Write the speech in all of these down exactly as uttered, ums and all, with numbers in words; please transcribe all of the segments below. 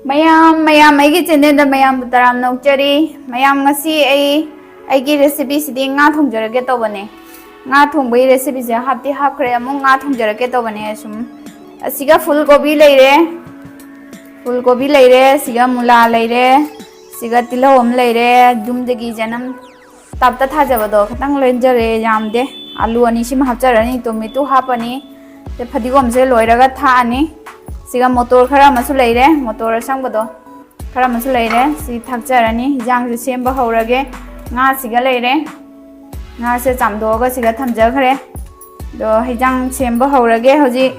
ꯃꯌꯥꯝ, ꯃꯌꯥꯝ, ꯑꯩꯒꯤ channelꯗ ꯃꯌꯥꯝꯕꯨ ꯇꯔꯥꯝꯅ ꯑꯣꯛꯆꯔꯤ꯫ ꯃꯌꯥꯝ, ꯉꯁꯤ ꯑꯩ ꯑꯩꯒꯤ recipeꯁꯤꯗꯤ ꯉꯥ ꯊꯣꯡꯖꯔꯒꯦ ꯇꯧꯕꯅꯦ꯫ ꯉꯥ ꯊꯣꯡꯕꯒꯤ recipeꯁꯦ ꯍꯥꯞꯇꯤ ꯍꯥꯞꯈ꯭ꯔꯦ, ꯑꯃꯨꯛ ꯉꯥ ꯊꯣꯡꯖꯔꯛꯀꯦ ꯇꯧꯕꯅꯦ꯫ ꯁꯨꯝ ꯑꯁꯤꯒ ꯐꯨꯜ ꯀꯣꯕꯤ ꯂꯩꯔꯦ, ꯐꯨꯜ ꯀꯣꯕꯤ ꯂꯩꯔꯦ, ꯁꯤꯒ ꯃꯨꯂꯥ ꯂꯩꯔꯦ, ꯁꯤꯒ ꯇꯤꯜꯍꯧ ꯑꯃ ꯂꯩꯔꯦ, ꯌꯨꯝꯗꯒꯤ ꯆꯅꯝ ꯇꯞꯇ ꯊꯥꯖꯕꯗꯣ ꯈꯤꯇꯪ ꯂꯦꯟꯖꯔꯦ, ꯌꯥꯝꯗꯦ꯫ ꯑꯂꯨ ꯑꯅꯤ ꯁꯤꯃ ꯍꯥꯞꯆꯔꯅꯤ, tomato ꯍꯥꯞꯄꯅꯤ, ꯑꯗꯩ ꯐꯗꯤꯒꯣꯝꯁꯦ ꯂꯣꯏꯔꯒ ꯊꯥꯛꯑꯅꯤ꯫ ꯁꯤꯒ ꯃꯣꯇꯣꯔ ꯈꯔ ꯑꯃꯁꯨ ꯂꯩꯔꯦ, ꯃꯣꯇꯣꯔ ꯑꯁꯪꯕꯗꯣ ꯈꯔ ꯑꯃꯁꯨ ꯂꯩꯔꯦ꯫ ꯁꯤ ꯊꯥꯛꯆꯔꯅꯤ꯫ ꯍꯤꯟꯖꯥꯡꯁꯦ ꯁꯦꯝꯕ ꯍꯧꯔꯒꯦ꯫ ꯉꯥꯁꯤꯒ ꯂꯩꯔꯦ, ꯉꯥꯁꯦ ꯆꯥꯝꯗꯣꯛꯑꯒ ꯁꯤꯒ ꯊꯝꯖꯈ꯭ꯔꯦ꯫ ꯑꯗꯣ ꯍꯤꯟꯖꯥꯡ ꯁꯦꯝꯕ ꯍꯧꯔꯒꯦ ꯍꯧꯖꯤꯛ꯫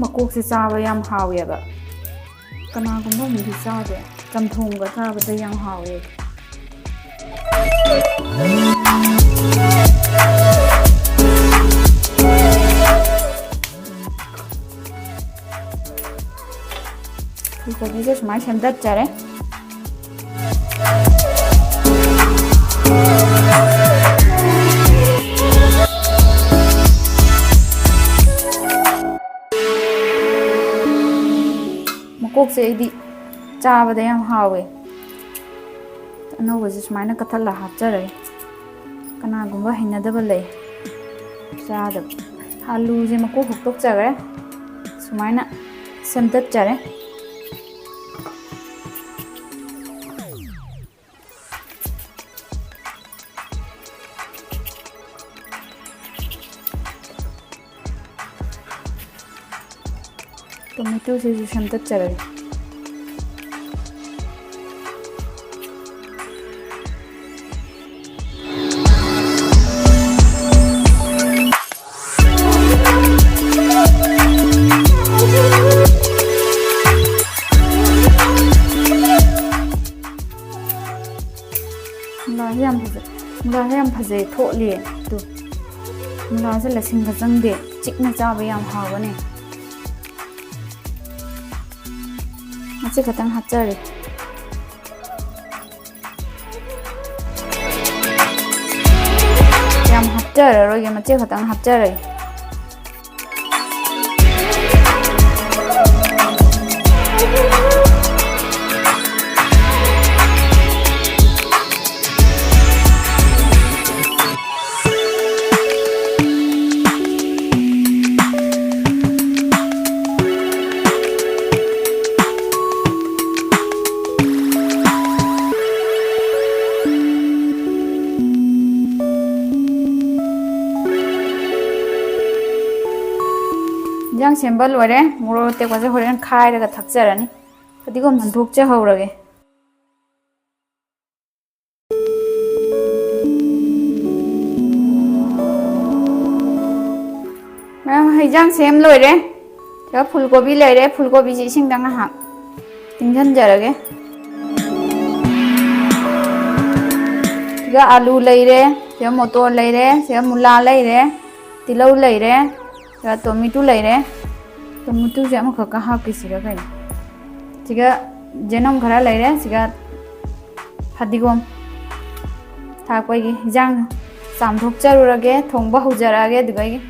ꯃꯀꯣꯛꯁꯦ ꯆꯥꯕ ꯌꯥꯝ ꯍꯥꯎꯋꯦꯕ꯫ ꯀꯅꯥꯒꯨꯝꯕ ꯑꯃꯗꯤ ꯆꯥꯗꯦ꯫ ꯆꯝꯊꯣꯡꯒ ꯆꯥꯕꯗ ꯌꯥꯝ ꯍꯥꯎꯋꯦ꯫ ꯀꯣꯕꯤꯁꯦ ꯁꯨꯃꯥꯏꯅ ꯁꯦꯝꯗꯠꯆꯔꯦ꯫ ꯃꯀꯣꯛꯁꯦ ꯑꯩꯗꯤ ꯆꯥꯕꯗ ꯌꯥꯝ ꯍꯥꯎꯋꯦ꯫ ꯑꯅꯧꯕꯁꯦ ꯁꯨꯃꯥꯏꯅ ꯀꯠꯊꯠꯂ ꯍꯥꯞꯆꯔꯒꯦ꯫ ꯀꯅꯥꯒꯨꯝꯕ ꯍꯩꯅꯗꯕ ꯂꯩ ꯆꯥꯗꯕ꯫ ꯑꯂꯨꯁꯦ ꯃꯀꯨ ꯈꯣꯛꯇꯣꯛꯆꯈ꯭ꯔꯦ꯫ ꯁꯨꯃꯥꯏꯅ ꯁꯦꯝꯗꯠꯆꯔꯦ꯫ Tomatoꯁꯤꯁꯨ ꯁꯦꯝꯗꯠꯆꯔꯒꯦ꯫ ꯃꯨꯂꯥꯁꯦ ꯌꯥꯝ ꯐꯖꯩ꯫ ꯃꯨꯂꯥꯁꯦ ꯌꯥꯝ ꯐꯖꯩ, ꯊꯣꯠꯂꯤ꯫ ꯇꯨ, ꯃꯨꯂꯥꯁꯦ ꯂꯁꯤꯡꯕ ꯆꯪꯗꯦ, ꯆꯤꯛꯅ ꯆꯥꯕ ꯌꯥꯝ ꯍꯥꯎꯒꯅꯤ꯫ ꯃꯆꯦꯠ ꯈꯛꯇꯪ ꯍꯥꯞꯆꯔꯦ꯫ ꯍꯥꯞꯆꯔꯔꯣꯏꯒꯦ, ꯃꯆꯦꯠ ꯈꯛꯇꯪ ꯍꯥꯞꯆꯔꯒꯦ꯫ ꯏꯟꯖꯥꯡ ꯁꯦꯝꯕ ꯂꯣꯏꯔꯦ꯫ ꯃꯣꯔꯣꯛ ꯑꯇꯦꯛꯄꯁꯦ ꯍꯣꯔꯦꯟ ꯈꯥꯏꯔꯒ ꯊꯛꯆꯔꯅꯤ꯫ ꯐꯗꯤꯒꯣꯝ ꯆꯨꯝꯊꯣꯛꯆꯍꯧꯔꯒꯦ꯫ ꯃꯌꯥꯝ, ꯍꯩꯖꯥꯡ ꯁꯦꯝ ꯂꯣꯏꯔꯦ꯫ ꯁꯤꯗ ꯐꯨꯜ ꯀꯣꯕꯤ ꯂꯩꯔꯦ꯫ ꯐꯨꯜ ꯀꯣꯕꯤꯁꯤ ꯏꯁꯤꯡꯗ ꯉꯥꯏꯍꯥꯛ ꯇꯤꯡꯁꯤꯟꯖꯔꯒꯦ꯫ ꯁꯤꯗ ꯑꯂꯨ ꯂꯩꯔꯦ, ꯁꯤꯗ ꯃꯣꯇꯣꯔ ꯂꯩꯔꯦ, ꯁꯤꯗ ꯃꯨꯂꯥ ꯂꯩꯔꯦ, ꯇꯤꯜꯍꯧ ꯂꯩꯔꯦ, ꯁꯤꯗ ꯇꯣꯃꯦꯇꯣ ꯂꯩꯔꯦ꯫ ꯇꯣꯃꯦꯇꯣꯁꯦ ꯑꯃꯈꯛꯀ ꯍꯥꯞꯀꯦ ꯁꯤꯒ ꯀꯩꯅꯣ꯫ ꯁꯤꯒ ꯖꯦꯅꯝ ꯈꯔ ꯂꯩꯔꯦ, ꯁꯤꯒ ꯐꯗꯤꯒꯣꯝ ꯊꯥꯛꯄꯒꯤ ꯏꯟꯖꯥꯡ ꯆꯥꯝꯊꯣꯛꯆꯔꯨꯔꯒꯦ, ꯊꯣꯡꯕ ꯍꯧꯖꯔꯛꯑꯒꯦ꯫ ꯑꯗꯨꯒ ꯑꯩꯒꯤ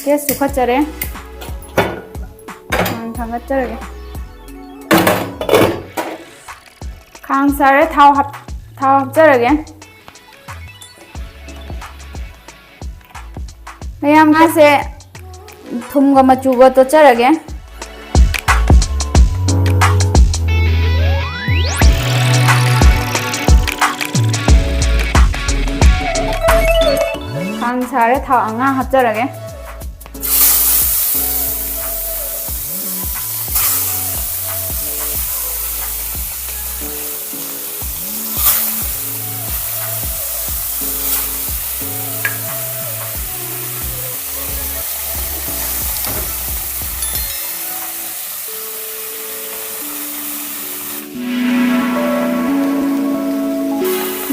ꯒ꯭ꯌꯥꯁ ꯆꯨꯈꯠꯆꯔꯦ, ꯈꯥꯡ ꯊꯥꯡꯒꯠꯆꯔꯒꯦ꯫ ꯈꯥꯡ ꯁꯥꯔꯦ, ꯊꯥꯎ ꯍꯥꯞ-, ꯊꯥꯎ ꯍꯥꯞꯆꯔꯒꯦ꯫ ꯃꯌꯥꯝ, ꯉꯥꯁꯦ ꯊꯨꯝꯒ ꯃꯆꯨꯒ ꯇꯣꯠꯆꯔꯒꯦ꯫ ꯈꯥꯡ ꯁꯥꯔꯦ, ꯊꯥꯎ, ꯉꯥ ꯍꯥꯞꯆꯔꯒꯦ꯫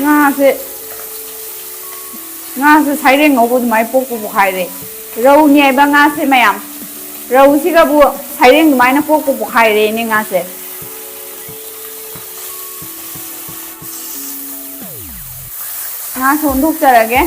ꯉꯥꯁꯦ, ꯉꯥꯁꯦ ꯁꯥꯏꯔꯦꯡ ꯉꯧꯕ ꯑꯗꯨꯃꯥꯏꯅ ꯄꯣꯛꯄ ꯄꯣꯛꯈꯥꯏꯔꯦ꯫ ꯔꯧꯅꯦ ꯍꯥꯏꯕ ꯉꯥꯁꯦ ꯃꯌꯥꯝ꯫ ꯔꯧꯁꯤꯒꯕꯨ ꯁꯥꯏꯔꯦꯡ ꯑꯗꯨꯃꯥꯏꯅ ꯄꯣꯛꯄ ꯄꯣꯛꯈꯥꯏꯔꯦꯅꯦ ꯉꯥꯁꯦ꯫ ꯉꯥꯁꯦ ꯑꯣꯟꯊꯣꯛꯆꯔꯒꯦ꯫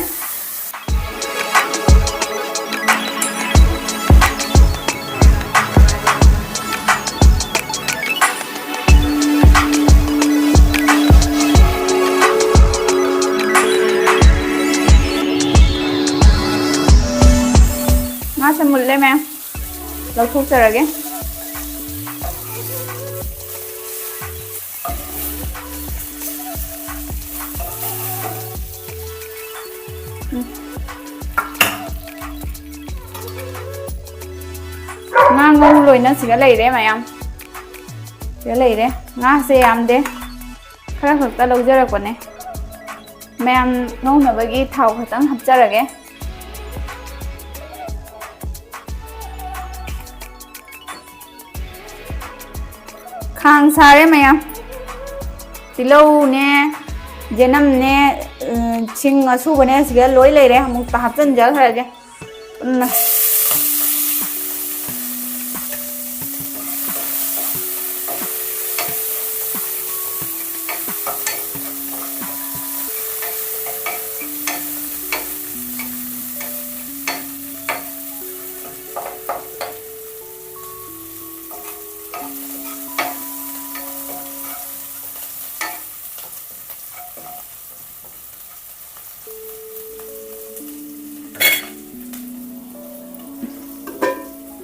ꯉꯥꯁꯦ ꯃꯨꯜꯂꯦ ꯃꯌꯥꯝ, ꯂꯧꯊꯣꯛꯆꯔꯒꯦ꯫ ꯎꯝ꯫ ꯉꯥ ꯉꯧ ꯂꯣꯏꯅ ꯁꯤꯗ ꯂꯩꯔꯦ ꯃꯌꯥꯝ꯫ ꯁꯤꯗ ꯂꯩꯔꯦ꯫ ꯉꯥꯁꯦ ꯌꯥꯝꯗꯦ꯫ ꯈꯔ ꯈꯛꯇ ꯂꯧꯖꯔꯛꯄꯅꯦ꯫ ꯃꯌꯥꯝ ꯉꯧꯅꯕꯒꯤ ꯊꯥꯎ ꯈꯛꯇꯪ ꯍꯥꯞꯆꯔꯒꯦ꯫ ꯈꯥꯡ ꯁꯥꯔꯦ ꯃꯌꯥꯝ꯫ ꯇꯤꯜꯍꯧꯅꯦ, ꯌꯦꯅꯝꯅꯦ, ꯎꯝ, ꯁꯤꯡ ꯑꯁꯨꯕꯅꯦ, ꯁꯤꯒ ꯂꯣꯏ ꯂꯩꯔꯦ꯫ ꯑꯃꯨꯛꯇ ꯍꯥꯞꯆꯤꯟꯖꯈ꯭ꯔꯒꯦ ꯄꯨꯟꯅ꯫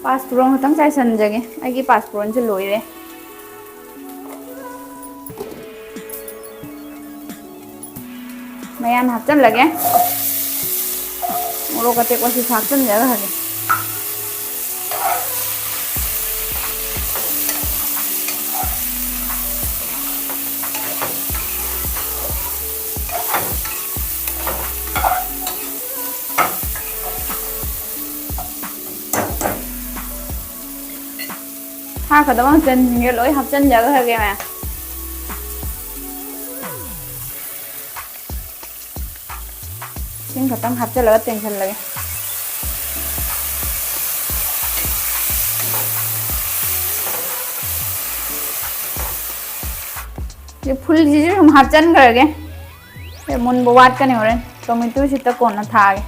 ꯄꯥꯁꯄꯨꯔꯣꯟ ꯈꯛꯇꯪ ꯆꯥꯏꯁꯟꯖꯒꯦ꯫ ꯑꯩꯒꯤ ꯄꯥꯁꯄꯨꯔꯣꯟꯁꯦ ꯂꯣꯏꯔꯦ꯫ ꯃꯌꯥꯟ ꯍꯥꯞꯆꯜꯂꯒꯦ꯫ ꯃꯣꯔꯣꯛ ꯑꯇꯦꯛꯄꯁꯤꯁꯨ ꯍꯥꯞꯆꯟꯖꯈ꯭ꯔꯒꯦ꯫ ꯊꯥꯛꯀꯗꯕ ꯃꯆꯜꯁꯤꯡꯁꯦ ꯂꯣꯏ ꯍꯥꯞꯆꯤꯟꯖꯈ꯭ꯔꯒꯦ ꯃꯌꯥꯝ꯫ ꯏꯁꯤꯡ ꯈꯛꯇꯪ ꯍꯥꯞꯆꯤꯜꯂꯒ ꯇꯦꯡꯁꯜꯂꯒꯦ꯫ ꯁꯤ ꯐꯨꯜꯁꯤꯁꯨ ꯁꯨꯝ ꯍꯥꯞꯆꯤꯟꯈ꯭ꯔꯒꯦ꯫ ꯁꯦ ꯃꯨꯟꯕ ꯋꯥꯠꯀꯅꯤ, ꯍꯣꯔꯦꯟ ꯇꯣꯃꯦꯇꯣꯁꯤꯗ ꯀꯣꯟꯅ ꯊꯥꯒꯦ꯫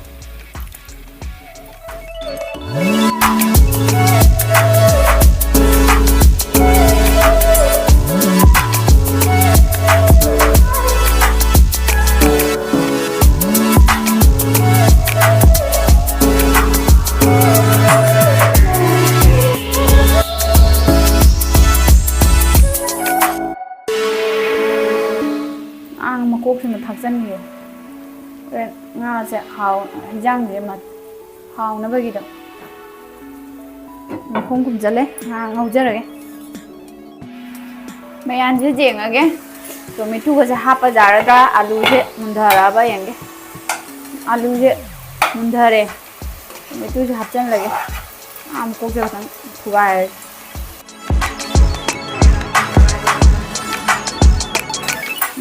ꯉꯥ ꯃꯀꯣꯛꯁꯤꯃ ꯊꯥꯛꯆꯟꯒꯦ꯫ ꯍꯣꯔꯦꯟ ꯉꯥꯁꯦ ꯍꯥꯎ-, ꯍꯤꯟꯖꯥꯡꯁꯦ ꯃ-, ꯍꯥꯎꯅꯕꯒꯤꯗꯣ꯫ ꯃꯈꯨꯝ ꯈꯨꯝꯖꯜꯂꯦ, ꯉꯥ ꯉꯧꯖꯔꯒꯦ꯫ ꯃꯌꯥꯟꯁꯦ ꯌꯦꯡꯉꯒꯦ, ꯇꯣꯃꯦꯇꯣꯒꯁꯦ ꯍꯥꯞꯄ ꯌꯥꯔꯗ꯭ꯔꯥ, ꯑꯂꯨꯁꯦ ꯃꯨꯟꯊꯔꯛꯑꯕ ꯌꯦꯡꯒꯦ꯫ ꯑꯂꯨꯁꯦ ꯃꯨꯟꯊꯔꯦ, ꯇꯣꯃꯦꯇꯣꯁꯦ ꯍꯥꯞꯆꯜꯂꯒꯦ꯫ ꯉꯥ ꯃꯀꯣꯛꯁꯦ ꯈꯛꯇꯪ ꯊꯨꯒꯥꯏꯔꯒꯦ꯫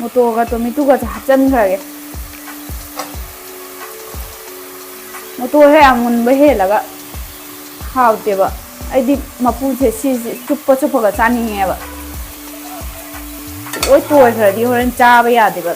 ꯃꯣꯇꯣꯒ ꯇꯣꯃꯦꯇꯣꯒꯁꯦ ꯍꯥꯞꯆꯤꯟꯈ꯭ꯔꯒꯦ꯫ ꯃꯣꯇꯣꯁꯦ ꯌꯥꯝ ꯃꯨꯟꯕ ꯍꯦꯜꯂꯒ ꯍꯥꯎꯇꯦꯕ꯫ ꯑꯩꯗꯤ ꯃꯀꯨꯁꯦ ꯁꯤꯁꯦ ꯆꯨꯞꯄ ꯆꯨꯞꯄꯒ ꯆꯥꯅꯤꯡꯉꯦꯕ꯫ ꯂꯣꯏ ꯇꯣꯏꯈ꯭ꯔꯗꯤ ꯍꯣꯔꯦꯟ ꯆꯥꯕ ꯌꯥꯗꯦꯕ꯫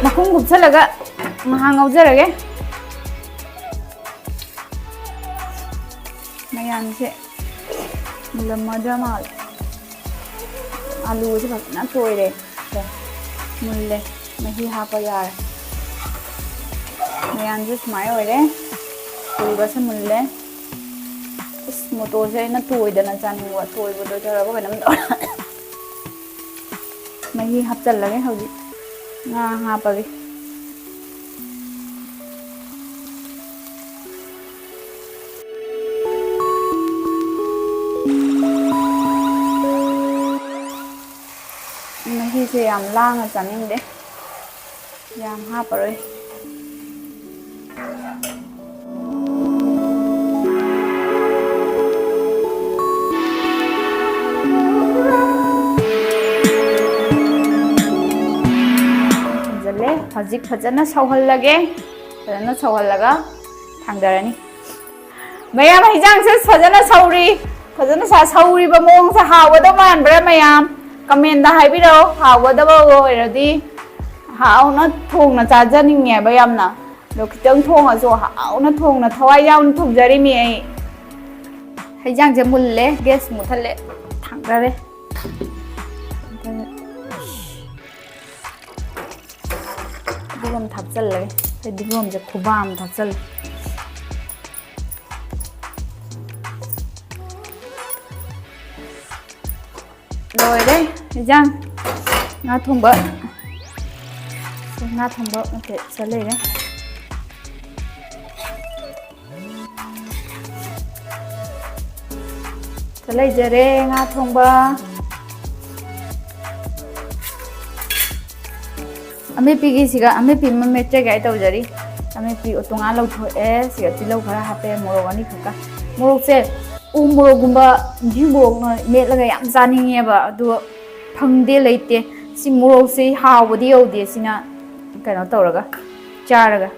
ꯃꯈꯨꯝ ꯀꯨꯞꯁꯜꯂꯒ ꯉꯥꯏꯍꯥꯛ ꯉꯧꯖꯔꯒꯦ꯫ ꯃꯌꯥꯟꯁꯦ ꯃꯨꯜꯂꯝꯃꯗ꯭ꯔꯥ ꯃꯥꯜꯂꯦ꯫ ꯑꯂꯨꯁꯦ ꯐꯖꯅ ꯇꯣꯏꯔꯦ꯫ ꯁꯦ, ꯃꯨꯜꯂꯦ꯫ ꯃꯍꯤ ꯍꯥꯞꯄ ꯌꯥꯔꯦ꯫ ꯃꯌꯥꯟꯁꯦ ꯁꯨꯃꯥꯏꯅ ꯑꯣꯏꯔꯦ꯫ ꯑꯂꯨꯒꯁꯦ ꯃꯨꯜꯂꯦ꯫ ꯏꯁ, ꯃꯣꯇꯣꯁꯦ ꯑꯩꯅ ꯇꯣꯏꯗꯅ ꯆꯥꯅꯤꯡꯕ꯫ ꯇꯣꯏꯕ ꯇꯣꯏꯊꯔꯕ ꯀꯩꯅꯣꯝ ꯇꯧꯔꯦ꯫ ꯃꯍꯤ ꯍꯥꯞꯆꯜꯂꯒꯦ ꯍꯧꯖꯤꯛ꯫ ꯉꯥ ꯍꯥꯞꯄꯒꯦ꯫ ꯃꯍꯤꯁꯦ ꯌꯥꯝ ꯂꯥꯡꯅ ꯆꯥꯅꯤꯡꯗꯦ, ꯌꯥꯝ ꯍꯥꯞꯄꯔꯣꯏ꯫ ꯍꯧꯖꯤꯛ ꯐꯖꯅ ꯁꯧꯍꯜꯂꯒꯦ꯫ ꯐꯖꯅ ꯁꯧꯍꯜꯂꯒ ꯊꯥꯡꯗꯔꯅꯤ꯫ ꯃꯌꯥꯝ, ꯍꯤꯟꯖꯥꯡꯁꯦ ꯐꯖꯅ ꯁꯧꯔꯤ꯫ ꯐꯖꯅ ꯁꯥ-, ꯁꯧꯔꯤꯕ ꯃꯑꯣꯡꯁꯦ ꯍꯥꯎꯒꯗꯕ ꯃꯥꯟꯕ꯭ꯔꯥ ꯃꯌꯥꯝ? ꯀꯃꯦꯟꯗ ꯍꯥꯏꯕꯤꯔꯛꯑꯣ, ꯍꯥꯎꯒꯗꯕ ꯑꯣꯏꯔꯗꯤ꯫ ꯍꯥꯎꯅ ꯊꯣꯡꯅ ꯆꯥꯖꯅꯤꯡꯉꯦꯕ ꯌꯥꯝꯅ꯫ ꯑꯗꯣ ꯈꯤꯇꯪ ꯊꯣꯡꯉꯁꯨ ꯍꯥꯎꯅ ꯊꯣꯡꯅ ꯊꯋꯥꯏ ꯌꯥꯎꯅ ꯊꯣꯡꯖꯔꯤꯃꯤ ꯑꯩ꯫ ꯍꯤꯟꯖꯥꯡꯁꯦ ꯃꯨꯜꯂꯦ, ꯒ꯭ꯌꯥꯁ ꯃꯨꯠꯊꯠꯂꯦ, ꯊꯥꯡꯗꯔꯦ꯫ ꯐꯗꯤꯒꯣꯝ ꯊꯥꯛꯆꯜꯂꯒꯦ꯫ ꯐꯗꯤꯒꯣꯝꯁꯦ ꯈꯨꯕꯥꯝ ꯊꯥꯛꯆꯜꯂꯦ꯫ ꯂꯣꯏꯔꯦ ꯏꯟꯖꯥꯡ꯫ ꯉꯥ ꯊꯣꯡꯕ꯫ ꯉꯥ ꯊꯣꯡꯕ ꯃꯊꯦꯜ ꯁꯤꯗ ꯂꯩꯔꯦ꯫ ꯁꯤꯗ ꯂꯩꯖꯔꯦ ꯉꯥ ꯊꯣꯡꯕ꯫ ꯑꯃꯦꯠꯄꯤꯒꯤꯁꯤꯒ ꯑꯃꯦꯠꯄꯤ ꯑꯃ ꯃꯦꯠꯆꯒꯦ ꯑꯩ ꯇꯧꯖꯔꯤ꯫ ꯑꯃꯦꯠꯄꯤ ꯇꯣꯉꯥꯟ ꯂꯧꯊꯣꯛꯑꯦ꯫ ꯁꯤꯒ ꯇꯤꯜꯍꯧ ꯈꯔ ꯍꯥꯞꯄꯦ, ꯃꯣꯔꯣꯛ ꯑꯅꯤꯈꯛꯀ꯫ ꯃꯣꯔꯣꯛꯁꯦ ꯎ ꯃꯣꯔꯣꯛꯀꯨꯝꯕ, ꯕꯤꯖꯨ ꯃꯣꯔꯣꯛꯅ ꯃꯦꯠꯂꯒ ꯌꯥꯝ ꯆꯥꯅꯤꯡꯉꯦꯕ, ꯑꯗꯨ ꯐꯪꯗꯦ, ꯂꯩꯇꯦ꯫ ꯁꯤ ꯃꯣꯔꯣꯛꯁꯦ ꯍꯥꯎꯕꯗꯤ ꯌꯧꯗꯦ ꯁꯤꯅ ꯀꯩꯅꯣ ꯇꯧꯔꯒ ꯆꯥꯔꯒ꯫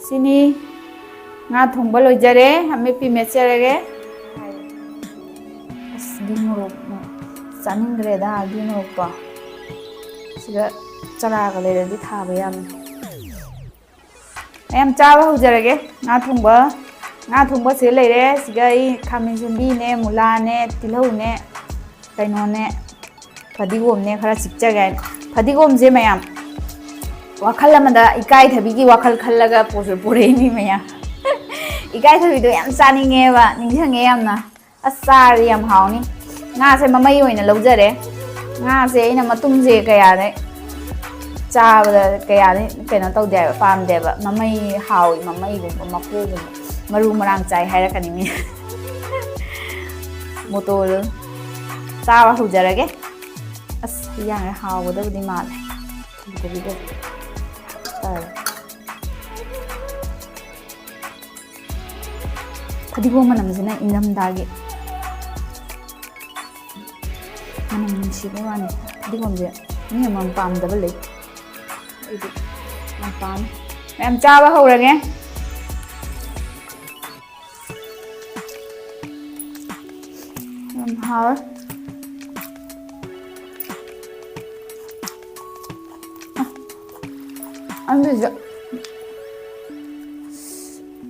ꯁꯤꯅꯤ꯫ ꯉꯥ ꯊꯣꯡꯕ ꯂꯣꯏꯖꯔꯦ꯫ ꯑꯃꯦꯠꯄꯤ ꯃꯦꯠꯆꯔꯒꯦ꯫ ꯑꯁ, ꯕꯤ ꯃꯣꯔꯣꯛ ꯆꯥꯅꯤꯡꯈ꯭ꯔꯦꯗ, ꯕꯤ ꯃꯣꯔꯣꯛꯇꯣ꯫ ꯁꯤꯗ ꯆꯔꯥꯒ ꯂꯩꯔꯗꯤ ꯊꯥꯕ ꯌꯥꯕꯅꯤ꯫ ꯃꯌꯥꯝ, ꯆꯥꯕ ꯍꯧꯖꯔꯒꯦ꯫ ꯉꯥ ꯊꯣꯡꯕ, ꯉꯥ ꯊꯣꯡꯕ ꯁꯤꯗ ꯂꯩꯔꯦ꯫ ꯁꯤꯗ ꯑꯩ ꯈꯥꯃꯦꯟ ꯑꯁꯤꯟꯕꯤꯅꯦ, ꯃꯨꯂꯥꯅꯦ, ꯇꯤꯜꯍꯧꯅꯦ, ꯀꯩꯅꯣꯅꯦ, ꯐꯗꯤꯒꯣꯝꯅꯦ ꯈꯔ ꯆꯤꯛꯆꯒꯦ ꯍꯥꯏꯅ꯫ ꯐꯗꯤꯒꯣꯝꯁꯦ ꯃꯌꯥꯝ, ꯋꯥꯈꯜ ꯑꯃꯗ ꯏꯀꯥꯏꯊꯕꯤꯒꯤ ꯋꯥꯈꯜ ꯈꯜꯂꯒ ꯄꯨꯔꯛꯏꯅꯤ ꯃꯌꯥꯝ꯫ ꯏꯀꯥꯏꯊꯕꯤꯗꯣ ꯌꯥꯝ ꯆꯥꯅꯤꯡꯉꯦꯕ, ꯅꯤꯡꯁꯤꯡꯉꯦ ꯌꯥꯝꯅ꯫ ꯑꯁ, ꯆꯥꯔꯗꯤ ꯌꯥꯝ ꯍꯥꯎꯅꯤ꯫ ꯉꯥꯁꯦ ꯃꯃꯩ ꯑꯣꯏꯅ ꯂꯧꯖꯔꯦ꯫ ꯉꯥꯁꯦ ꯑꯩꯅ ꯃꯇꯨꯝꯁꯦ ꯀꯌꯥꯅꯦ ꯆꯥꯕꯗ ꯀꯌꯥꯅꯦ ꯀꯩꯅꯣ ꯇꯧꯗꯦ ꯍꯥꯏꯕ, ꯄꯥꯝꯗꯦꯕ꯫ ꯃꯃꯩ ꯍꯥꯎꯏ, ꯃꯃꯩꯒꯨꯝꯕ, ꯃꯀꯨꯒꯨꯝꯕ, ꯃꯔꯨ ꯃꯔꯥꯡ ꯆꯥꯏ ꯍꯥꯏꯔꯛꯀꯅꯤ ꯃꯤ꯫ ꯃꯣꯇꯣꯗꯣ ꯆꯥꯕ ꯍꯧꯖꯔꯒꯦ꯫ ꯑꯁ, ꯌꯥꯝꯅ ꯍꯥꯎꯒꯗꯕꯗꯤ ꯃꯥꯜꯂꯦ꯫ ꯐꯨꯜꯀꯣꯕꯤꯗꯣ ꯇꯧꯔꯦ꯫ ꯐꯗꯤꯒꯣꯝ ꯃꯅꯝꯁꯤꯅ ꯏꯪꯊꯝꯊꯥꯒꯤ ꯃꯅꯝ ꯅꯨꯡꯁꯤꯕꯩ ꯋꯥꯅꯤ꯫ ꯐꯗꯤꯒꯣꯝꯁꯦ ꯃꯤ ꯑꯃꯃꯝ ꯄꯥꯝꯗꯕ ꯂꯩ꯫ ꯑꯩꯗꯤ ꯌꯥꯝ ꯄꯥꯝꯃꯦ꯫ ꯃꯌꯥꯝ ꯆꯥꯕ ꯍꯧꯔꯒꯦ꯫ ꯌꯥꯝ ꯍꯥꯎꯋꯦ꯫ ꯑꯗꯨꯁꯨ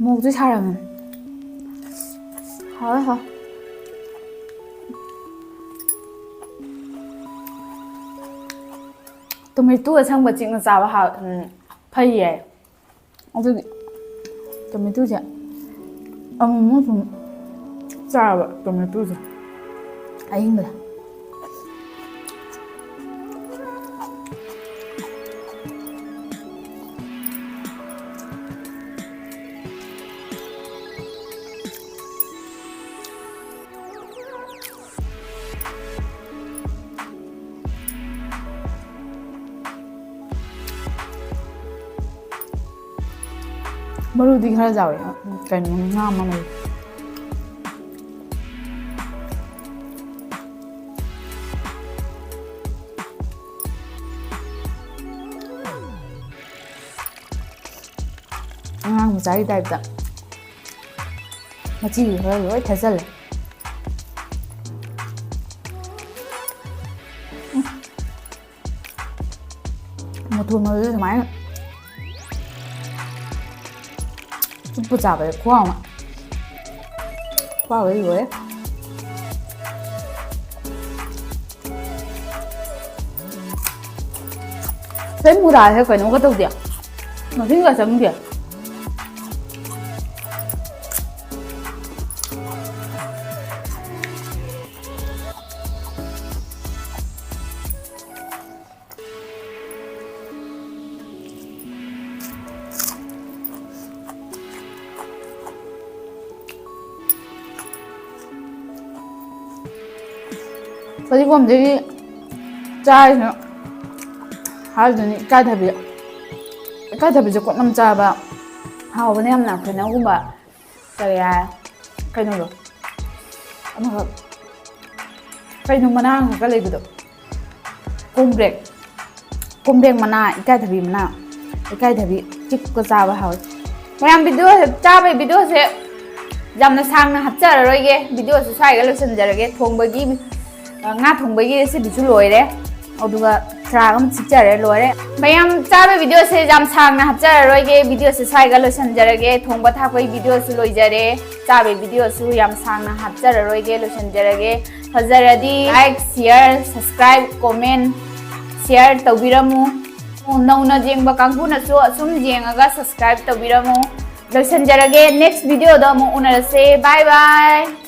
ꯃꯣꯔꯣꯛꯇꯤ ꯁꯥꯔꯝꯃꯦ꯫ ꯍꯥꯎꯋꯦ, ꯍꯥꯎꯋꯦ꯫ ꯇꯣꯃꯦꯇꯣ ꯑꯁꯪꯕ ꯆꯤꯛꯅ ꯆꯥꯕ ꯍꯥꯎ-, ꯎꯝ, ꯐꯩꯌꯦ꯫ ꯑꯗꯨꯒꯤ ꯇꯣꯃꯦꯇꯣꯁꯦ ꯑꯃꯨꯛꯃꯨꯛ ꯁꯨꯝ ꯆꯥꯕ, ꯇꯣꯃꯦꯇꯣꯁꯦ ꯑꯍꯤꯡꯕꯗ꯫ ꯃꯔꯨꯗꯤ ꯈꯔ ꯆꯥꯎꯋꯦ꯫ ꯀꯩꯅꯣ, ꯉꯥ ꯑꯃ ꯂꯩ꯫ ꯑꯉꯥꯡ ꯃꯆꯥꯒꯤ ꯇꯥꯏꯞꯇ ꯃꯆꯤꯒꯤ ꯈꯔ ꯂꯣꯏ ꯊꯠꯆꯜꯂꯦ꯫ ꯎꯝ꯫ ꯃꯇꯣꯟ ꯃꯔꯨꯁꯦ ꯁꯨꯃꯥꯏꯅ ꯆꯨꯞꯄ ꯆꯥꯕꯁꯦ ꯈꯨꯍꯥꯎ ꯑꯃ꯫ ꯈꯨꯍꯥꯎꯗꯤ ꯂꯣꯏꯔꯦ꯫ ꯁꯤ ꯃꯨꯗꯥꯁꯦ ꯀꯩꯅꯣꯒ ꯇꯧꯗꯦ, ꯉꯁꯤꯒ ꯆꯪꯗꯦ꯫ ꯐꯗꯤꯒꯣꯝꯗꯒꯤ ꯆꯥꯔꯤꯁꯤꯅ ꯍꯥꯏꯗꯨꯅꯤ, ꯏꯀꯥꯏꯊꯕꯤ꯫ ꯏꯀꯥꯏꯊꯕꯤꯁꯦ ꯀꯣꯠꯅꯝ ꯆꯥꯕ ꯍꯥꯎꯕꯅꯦ ꯌꯥꯝꯅ꯫ ꯀꯩꯅꯣꯒꯨꯝꯕ, ꯀꯔꯤ ꯍꯥꯏ, ꯀꯩꯅꯣꯗꯣ, ꯑꯃꯈꯛ, ꯀꯩꯅꯣ ꯃꯅꯥ ꯑꯃꯈꯛꯀ ꯂꯩꯕꯗꯣ, ꯀꯣꯝꯄ꯭ꯔꯦꯛ, ꯀꯣꯝꯕ꯭ꯔꯦꯡ ꯃꯅꯥ, ꯏꯀꯥꯏꯊꯕꯤ ꯃꯅꯥ, ꯏꯀꯥꯏꯊꯕꯤ ꯆꯤꯛꯄ ꯆꯥꯕ ꯍꯥꯎꯋꯤ꯫ ꯃꯌꯥꯝ video ꯆꯥꯕꯩ videoꯁꯦ ꯌꯥꯝꯅ ꯁꯥꯡꯅ ꯍꯥꯞꯆꯔꯔꯣꯏꯒꯦ, videoꯁꯦ ꯁ꯭ꯋꯥꯏꯒ ꯂꯣꯏꯁꯤꯟꯖꯔꯒꯦ꯫ ꯊꯣꯡꯕꯒꯤ, ꯑ, ꯉꯥ ꯊꯣꯡꯕꯒꯤ recipeꯁꯨ ꯂꯣꯏꯔꯦ, ꯑꯗꯨꯒ ꯆꯔꯥꯒ ꯑꯃ ꯆꯤꯛꯆꯔꯦ, ꯂꯣꯏꯔꯦ꯫ ꯃꯌꯥꯝ ꯆꯥꯕꯩ videoꯁꯦ ꯌꯥꯝ ꯁꯥꯡꯅ ꯍꯥꯞꯆꯔꯔꯣꯏꯒꯦ, videoꯁꯦ ꯁ꯭ꯋꯥꯏꯒ ꯂꯣꯏꯁꯤꯟꯖꯔꯒꯦ꯫ ꯊꯣꯡꯕ ꯊꯥꯛꯄꯒꯤ videoꯁꯨ ꯂꯣꯏꯖꯔꯦ, ꯆꯥꯕꯩ videoꯁꯨ ꯌꯥꯝ ꯁꯥꯡꯅ ꯍꯥꯞꯆꯔꯔꯣꯏꯒꯦ, ꯂꯣꯏꯁꯤꯟꯖꯔꯒꯦ꯫ ꯐꯖꯔꯗꯤ like, share, subscribe, comment, share ꯇꯧꯕꯤꯔꯝꯃꯨ꯫ ꯅꯧꯅ ꯌꯦꯡꯕ ꯀꯥꯡꯕꯨꯅꯁꯨ ꯑꯁꯨꯝ ꯌꯦꯡꯉꯒ subscribe ꯇꯧꯕꯤꯔꯝꯃꯨ꯫ ꯂꯣꯏꯁꯤꯟꯖꯔꯒꯦ, next videoꯗ ꯑꯃꯨꯛ ꯎꯅꯔꯁꯦ꯫ Bye bye꯫